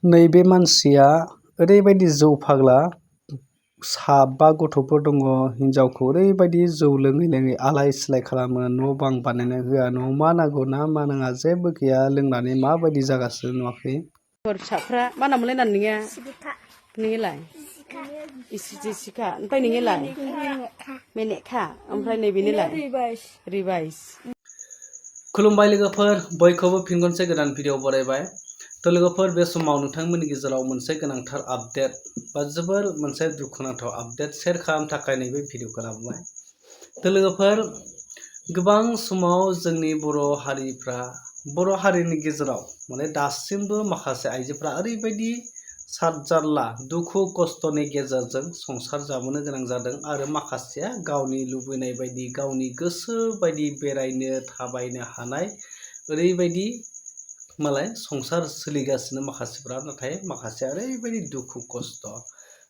नैबे मानसिया ओरैबायदि जौ फाग्ला साबा गथ'फोर दङ हिनजावखौ ओरैबायदि जौ लोङै लोङै आलाय सिलाय खालामो न' बां बानायना होआ न'आव मा नांगौ ना मा नाङा जेबो गैया लोंनानै माबायदि जागासिनो नुवाखै फिसाफ्रा मा नामोनलाय नोंनिया नोंनिलाय जेसिका ओमफ्राय नोंनिलाय मेनेखा ओमफ्राय नैबेनिलाय रिभाइस खुलुमबाय लोगोफोर बयखौबो फिन खनसे गोदान भिडिअ बरायबाय तो लोगोफोर बे समाव नोंथांमोननि गेजेराव मोनसे गोनांथार आपडेट बा जोबोर मोनसे दुखुनांथाव आपडेट शेयार खालामनो थाखाय नैबे भिडिअखौ लाबोबाय तो लोगोफोर गोबां समाव जोंनि बर' हारिनि गेजेराव माने दासिमबो माखासे आइजोफ्रा ओरैबायदि सातजारला दुखु खस्थ'नि गेजेरजों संसार जाबोनो गोनां जादों आरो माखासेया गावनि लुबैनाय बायदि गावनि गोसो बायदि बेरायनो थाबायनो हानाय ओरैबायदि मालाय संसार सोलिगासिनो माखासेफ्रा नाथाय माखासेया ओरैबायदि दुखु खस्थ'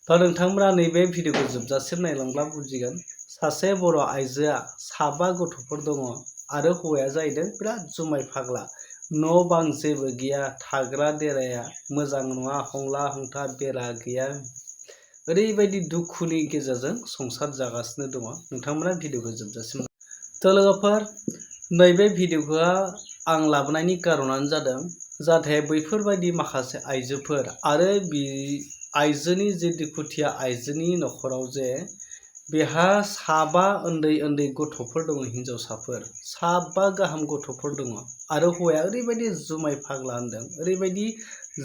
दा नोंथांमोना नैबे भिडिअखौ जोबजासिम नायलांब्ला बुजिगोन सासे बर' आइजोआ साबा गथ'फोर दङ आरो हौवाया जाहैदों बिराद जुमाय फाग्ला न' बां जेबो गैया थाग्रा देराया मोजां नङा हंला हंथा बेरा गैया ओरैबायदि दुखुनि गेजेरजों संसार जागासिनो दङ नोंथांमोना भिडिअखौ जोबजासिम तो लोगोफोर नैबे भिडिअखौ आं लाबोनायनि कारनानो जादों जाहाथे बैफोरबायदि माखासे आइजोफोर आरो आइजोनि जे दुखुथिया आइजोनि न'खराव जे बेहा साबा उन्दै उन्दै गथ'फोर दङ हिनजावसाफोर साबा गाहाम गथ'फोर दङ आरो हौवाया ओरैबायदि जुमाय फाग्ला होनदों ओरैबायदि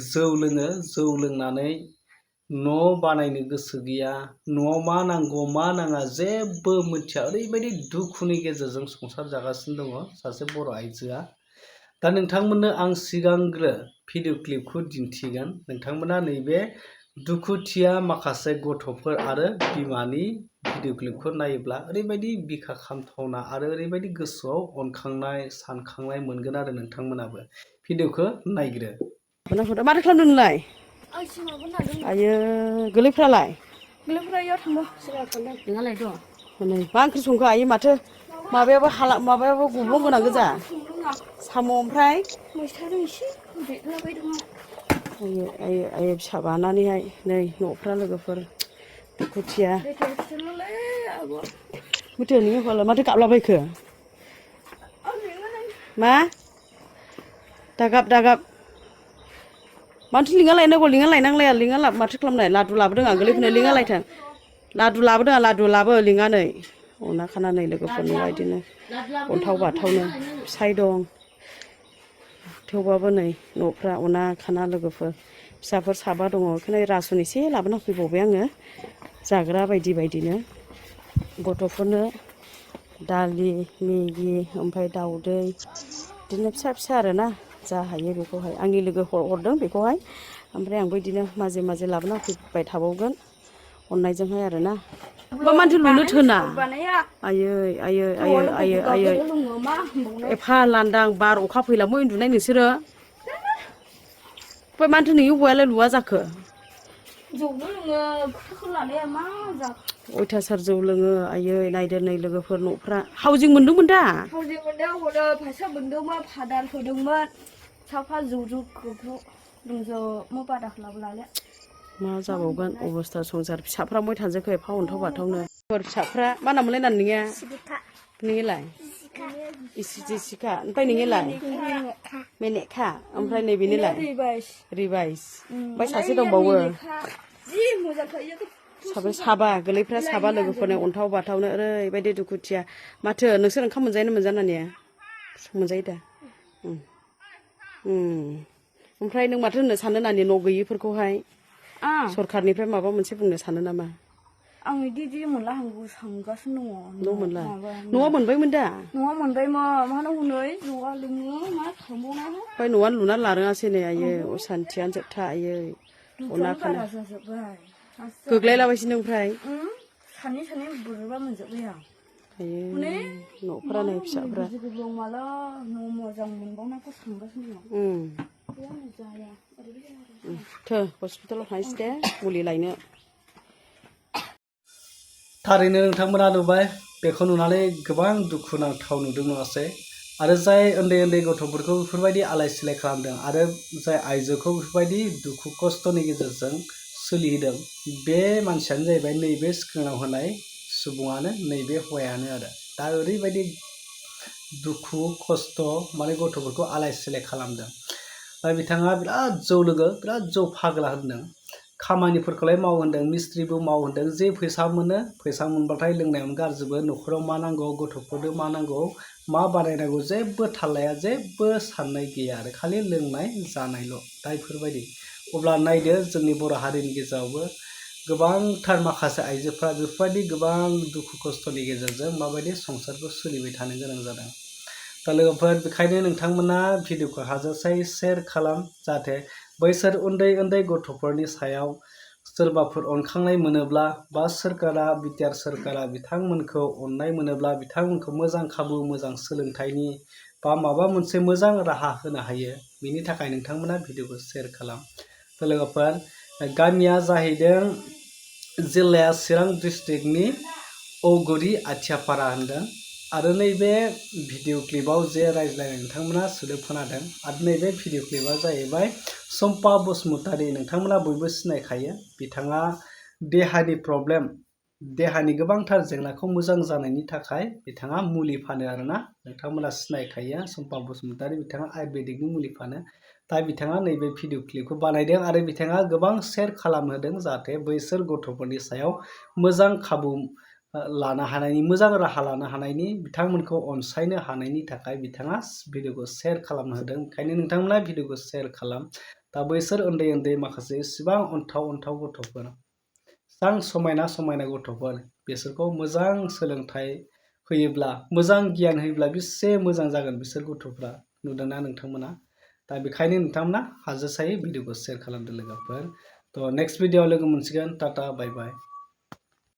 जौ लोङो जौ लोंनानै न' बानायनो गोसो गैया न'आव मा नांगौ मा नाङा जेबो मिथिया ओरैबायदि दुखुनि गेजेरजों संसार जागासिनो दङ सासे बर' आइजोआ दा नोंथांमोननो आं सिगांग्रो भिडिअ क्लिपखौ दिन्थिगोन नोंथांमोना नैबे दुखुथिया माखासे गथ'फोर आरो बिमानि भिडिअ क्लिपखौ नायोब्ला ओरैबायदि बिखा खामथावना आरो ओरैबायदि गोसोआव अनखांनाय सानखांनाय मोनगोन आरो नोंथांमोनाबो भिडिअखौ नायग्रो माथो खालामदों नोंलाय आयो गोरलैफ्रालाय गोरलैफ्रा थांदों सिगाङाव थांदों नोंहालाय दं नै मा ओंख्रि संखो आयो माथो माबायाबो गब्लं गोनां गोजा साम' ओमफ्राय मैथाजों एसे देरलाबायदों आयो फिसा बानानैहाय नै न'फ्रा लोगोफोर दुखुथिया माथो नोङो माथो गाबलाबायखो मा दागाब माथो लिङा लायनांगौ लिङा लायनांलाया लिङा माथो खालामनाय लादु लाबोदों आं गोरलैफोरनो लिङा लायथों लादु लाबोदों आं लादु लाबो लिङानै अना खानानै लोगोफोरनो बिदिनो अन्थाव बाथावनो फिसाय दं थेवबाबो नै न'फ्रा अना खाना लोगोफोर फिसाफोर साबा दङ बेखायनो रासन एसे लाबोना फैबावबाय आङो जाग्रा बायदिनो गथ'फोरनो दालि मेगि ओमफ्राय दाउदै बिदिनो फिसा आरोना जा हायो बेखौहाय आंनि लोगो हरदों बेखौहाय ओमफ्राय आंबो बिदिनो माजे लाबोना फैबाय थाबावगोन अननायजोंहाय आरोना मानथो लुनो थोना आयै एफा लांदां बार अखा फैलामो उन्दुनाय नोंसोरो ओमफ्राय मानथो नोंनि हौवायालाय लुवा जाखो जौबो लोङो खोथाखौ लालाया मा जाखो अयथासार जौ लोङो आयै नायदो नै लोगोफोर न'फ्रा हाउजिं मोनदोंमोन दा हाउजिं मोनदों हरो फैसा मोनदोंमोन फादार होदोंमोन साफा जौ लोंजोबनो बादा खालामलाले मा जाबावगोन अबस्था संसार फिसाफ्रा मै थांजोबखो एफा अन्थाव बाथावनो फिसाफ्रा मा नामोनलाय नोंनिया नोंनिलाय जेसिका ओमफ्राय नोंनिलाय मेनेखा ओमफ्राय नैबेनिलाय रिभाइस ओमफ्राय सासे दंबावो साबा गोरलैफ्रा साबा लोगोफोरनो अन्थाव बाथावनो ओरैबायदि दुखुथिया माथो नोंसोर ओंखाम मोनजानाया मोनजायो दा ओमफ्राय नों माथो होननो सानो नानि न' गैयिफोरखौहाय सरखारनिफ्राय माबा मोनसे बुंनो सानो नामा आं बिदि मोनला हांगौ सानगासिनो दङ न' मोनला न'आ मोनबायमोन दा न'आ मोनबायमोन मा हनै जौआ लोङो मा खालामबावनाय ओमफ्राय न'आ लुना लारोङासै नै आयो असान्थियानो जोबथा आयै अना खाना गोग्लायलाबायसै ओमफ्राय सानै बोरैबा मोनजोब्बाय आं आयै न'फोरा नै फिसाफ्रा माला न' मोजां मोनबावनायखौ सानगासिनो दं थो हस्पिटालाव थांसै दे मुलि लायनो थारैनो नोंथांमोना नुबाय बेखौ नुनानै गोबां दुखुनांथाव नुदों नङासै आरो जाय उन्दै उन्दै गथ'फोरखौ बेफोरबायदि आलाय सिलाय खालामदों आरो जाय आइजोखौ बेफोरबायदि दुखु खस्थ'नि गेजेरजों सोलिहोदों बे मानसियानो जाहैबाय नैबे स्क्रिनाव होनाय सुबुङानो नैबे हौवायानो आरो दा ओरैबायदि दुखु खस्थ' माने गथ'फोरखौ आलाय सिलाय खालामदों दा बिथाङा बिराद जौ लोगो बिराद जौ फाग्ला होनदों खामानिफोरखौलाय माव होनदों मिस्ट्रिबो माव होनदों जे फैसा मोनो फैसा मोनबाथाय लोंनायावनो गारजोबो न'खराव मा नांगौ गथ'फोरनो मा नांगौ मा बानायनांगौ जेबो थाल लाया जेबो साननाय गैया आरो खालि लोंनाय जानायल' दा बेफोरबायदि अब्ला नायदो जोंनि बर' हारिनि गेजेरावबो गोबांथार माखासे आइजोफ्रा बेफोरबायदि गोबां दुखु खस्थ'नि गेजेरजों माबायदि संसारखौ सोलिबाय थानो गोनां जादों दा लोगोफोर बेखायनो नोंथांमोना भिडिअखौ हाजासे शेयार खालाम जाहाथे बैसोर उन्दै उन्दै गथ'फोरनि सायाव सोरबाफोर अनखांनाय मोनोब्ला बा सोरखारा बिटिआर सोरखारा बिथांमोनखौ अननाय मोनोब्ला बिथांमोनखौ मोजां खाबु मोजां सोलोंथाइनि बा माबा मोनसे मोजां राहा होनो हायो बिनि थाखाय नोंथांमोना भिडिअखौ शेयार खालाम दा लोगोफोर गामिया जाहैदों जिल्लाया चिरां डिस्ट्रिक्टनि औगुरि आथियापारा होनदों आरो नैबे भिडिअ क्लिपाव जे रायज्लायनाय नोंथांमोना सोदोब खोनादों आरो नैबे भिडिअ क्लिपआ जाहैबाय सम्पा बसुमतारी नोंथांमोना बयबो सिनायखायो बिथाङा देहानि प्रब्लेम देहानि गोबांथार जेंनाखौ मोजां जानायनि थाखाय बिथाङा मुलि फानो आरोना नोंथांमोना सिनायखायो सम्पा बसुमतारी बिथाङा आयुर्वेदिकनि मुलि फानो दा बिथाङा नैबे भिडिअ क्लिपखौ बानायदों आरो बिथाङा गोबां शेयार खालामहोदों जाहाथे बैसोर गथ'फोरनि सायाव मोजां खाबु लानो हानायनि मोजां राहा लानो हानायनि बिथांमोनखौ अनसायनो हानायनि थाखाय बिथाङा भिडिअखौ शेयार खालामनो होदों ओंखायनो नोंथांमोना भिडिअखौ शेयार खालाम दा बैसोर उन्दै उन्दै माखासे इसिबां अन्थाव अन्थाव गथ'फोर इसिबां समायना समायना गथ'फोर बिसोरखौ मोजां सोलोंथाइ होयोब्ला मोजां गियान होयोब्ला बेसे मोजां जागोन बिसोर गथ'फ्रा नुदोंना नोंथांमोना दा बेखायनो नोंथांमोना हाजासे भिडिअखौ शेयार खालामदो लोगोफोर थ' नेक्स्ट भिडिअआव लोगो मोनसिगोन टाटा बाय बाय